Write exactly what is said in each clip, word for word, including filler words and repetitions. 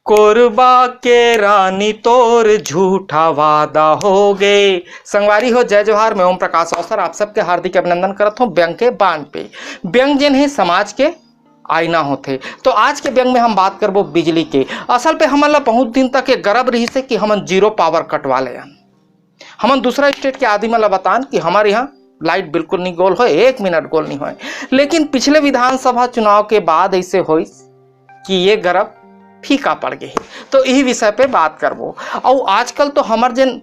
कोरबा के रानी तोर झूठा वादा हो गे। संगवारी हो, जय जोहार। मैं ओम प्रकाश अवसर आप सबके हार्दिक अभिनंदन करत हूँ व्यंग के बान पे। व्यंग जेन हे समाज के आईना होथे। तो आज के व्यंग में हम बात करबो बिजली के। असल पे हमन ला बहुत दिन तक ये गरब रहिस हे कि हमन जीरो पावर कटवा लेन। हमन दूसरा स्टेट के आदमी ला बतान कि हमर यहाँ लाइट बिल्कुल नहीं गोल होए, एक मिनट गोल नहीं होए। लेकिन पिछले विधानसभा चुनाव के बाद ऐसे होइस कि ये गरब फीका पड़ गे हे। तो यही विषय पे बात करबो। अउ आजकल तो हमर जेन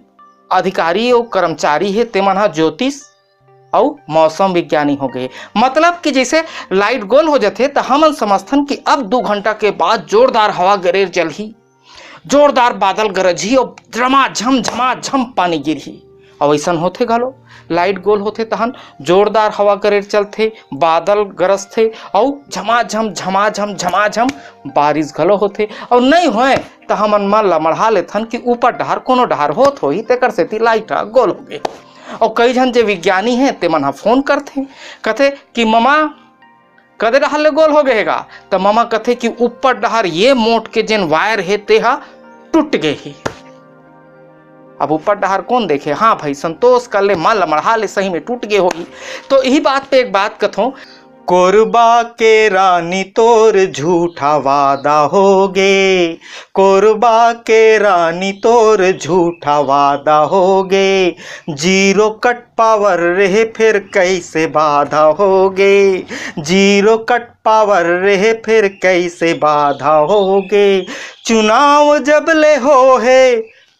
अधिकारी अउ कर्मचारी हे, तेमन ह ज्योतिष अउ मौसम विज्ञानी हो गए। मतलब कि जैसे लाइट गोल हो जाथे, त हमन समझथन कि अब दू घंटा के बाद जोरदार हवा गरेर चलही, जोरदार बादल गरजही अउ झमाझम झमाझम पानी गिरही। अउ अइसन होथे घलो, लाइट गोल होथे तहन जोरदार हवा गरेर चलथे, बादल गरजथे अउ झमाझम झमाझम झमाझम बारिश घलो होथे। अउ नइ होए त हमन मन ल मढ़ा लेथन कि ऊपर डहार कोनो डहार होत होही, तेकर सेती लाइट ह गोल होगे। अउ कई झन जे विज्ञानी हे, तेमन ह फोन करथे, कथे कि ममा, कदे डहार ले गोल हो गे हे गा? त ममा कथे कि ऊपर डहार ये मोट के जेन वायर हे, ते ह टूट गे हे। अब ऊपर डहार कोन देखे? हाँ भाई, संतोष कर ले, मन ल मढ़ा ले, सही में टूट गे होही। तो यही बात पे एक बात कथों, कोरबा के रानी तोर झूठा वादा हो गे, कोरबा के रानी तोर झूठा वादा हो गे, जीरो कट पावर रहे फिर कैसे बाधा हो गे, जीरो कट पावर रहे फिर कैसे बाधा हो गे। चुनाव जब ले हो हे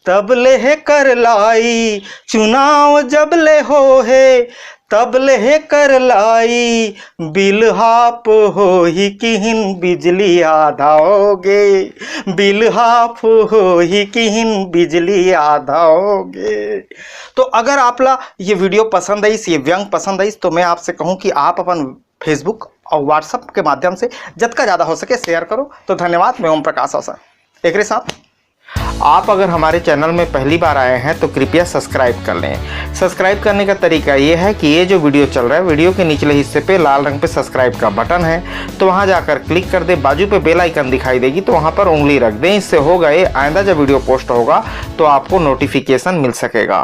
तब ले हे कर लाई, चुनाव जब ले हो हे तब ले हे कर लाई, बिल हाफ हो ही किहिन बिजली आधा हो गे, बिल हाफ हो ही किहिन बिजली आधा हो गे। तो अगर आप ला ये वीडियो पसंद आइस, ये व्यंग पसंद आइस, तो मैं आपसे कहूँ कि आप अपन Facebook और WhatsApp के माध्यम से जतका ज़्यादा हो सके शेयर करो। तो धन्यवाद। मैं ओम प्रकाश अवसर। एकरे साथ आप अगर हमारे चैनल में पहली बार आए हैं तो कृपया सब्सक्राइब कर लें। सब्सक्राइब करने का तरीका ये है कि ये जो वीडियो चल रहा है, वीडियो के निचले हिस्से पे लाल रंग पे सब्सक्राइब का बटन है, तो वहाँ जाकर क्लिक कर दें। बाजू पे बेल आइकन दिखाई देगी, तो वहाँ पर उंगली रख दें। इससे होगा ये, आइंदा जब वीडियो पोस्ट होगा तो आपको नोटिफिकेशन मिल सकेगा।